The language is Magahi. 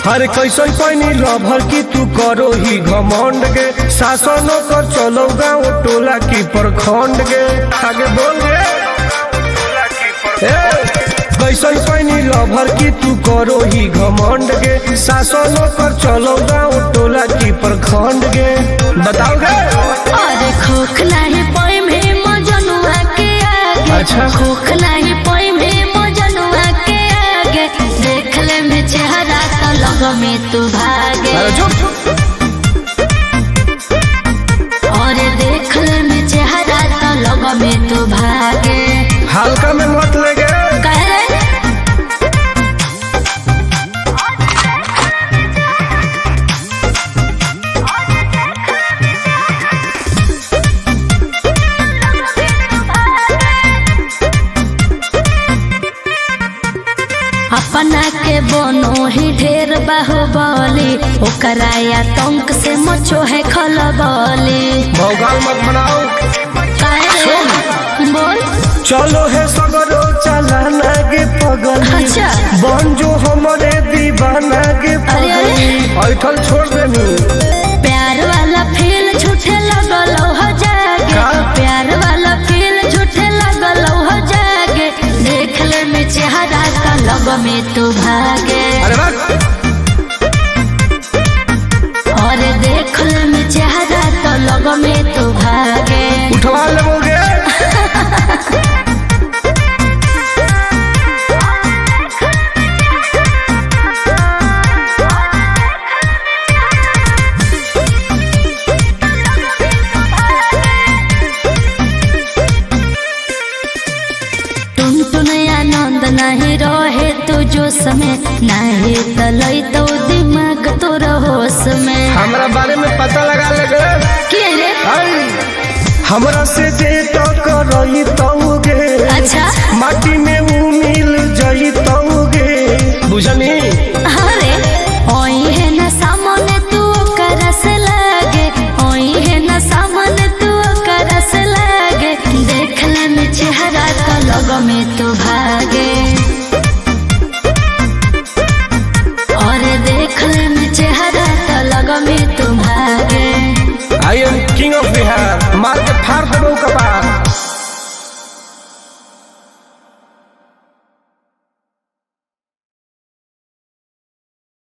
हर कैसन पैनी लभर की तू करो ही घमंड के शासनो कर चलो गाँव टोला की प्रखंड के आगे बोल रे। ए, कैसन पैनी लभर की तू करो ही घमंड के शासनो कर चलो गाँव टोला की प्रखंड के बताओ गे। अरे खोखला ही पोई में मजनुआ के आगे। अच्छा। खोखला ही पोई में मजनुआ के आगे, देख ले में चेहरा तो लग में तू भागे। अरे चुप। अरे देख ले में चेहरा तो लग में तू भागे। हल्का में मत ले गे। कह रे अपना के बनो ही ढेर बाहुबली, ओकरा आतंक से मचो है खलबली। भौकाल मत बनाओ। काहे रे? बोल। चलो है सगरो चलाना गे पगली। अच्छा। बन जो हमारे दीवाना गे अरे, अरे। पगली। ऐठल छोड़ देनी। प्यार वाला फील झूठे लगल हो जागे। का? प्यार वाला फील झूठे लगल हो जागे, देख ले में चेहरा का लग में तू भागे। अरे बस। और देख ले में चेहरा तो लग में तू भागे। उठवा लेबोगे। टुन टुन आनंद नहीं रहे तू जोश में, नहीं तलई तो दिमाग तोर होश में। हमरा बारे में पता लगा ले गे। के रे? आई, हमरा से जे तो करई तौगे। अच्छा। माटी में ऊ मिल जई तौगे। बुझनी। अरे ओई है न सामने तू करस लागे, ओई है न सामने तू करस लागे, देख ले में चेहरा तो लग में तू भागे। और देख ले में चेहरा तो लग में तू भागे। I am king of Bihar. मार के फाड़ देबो कपार।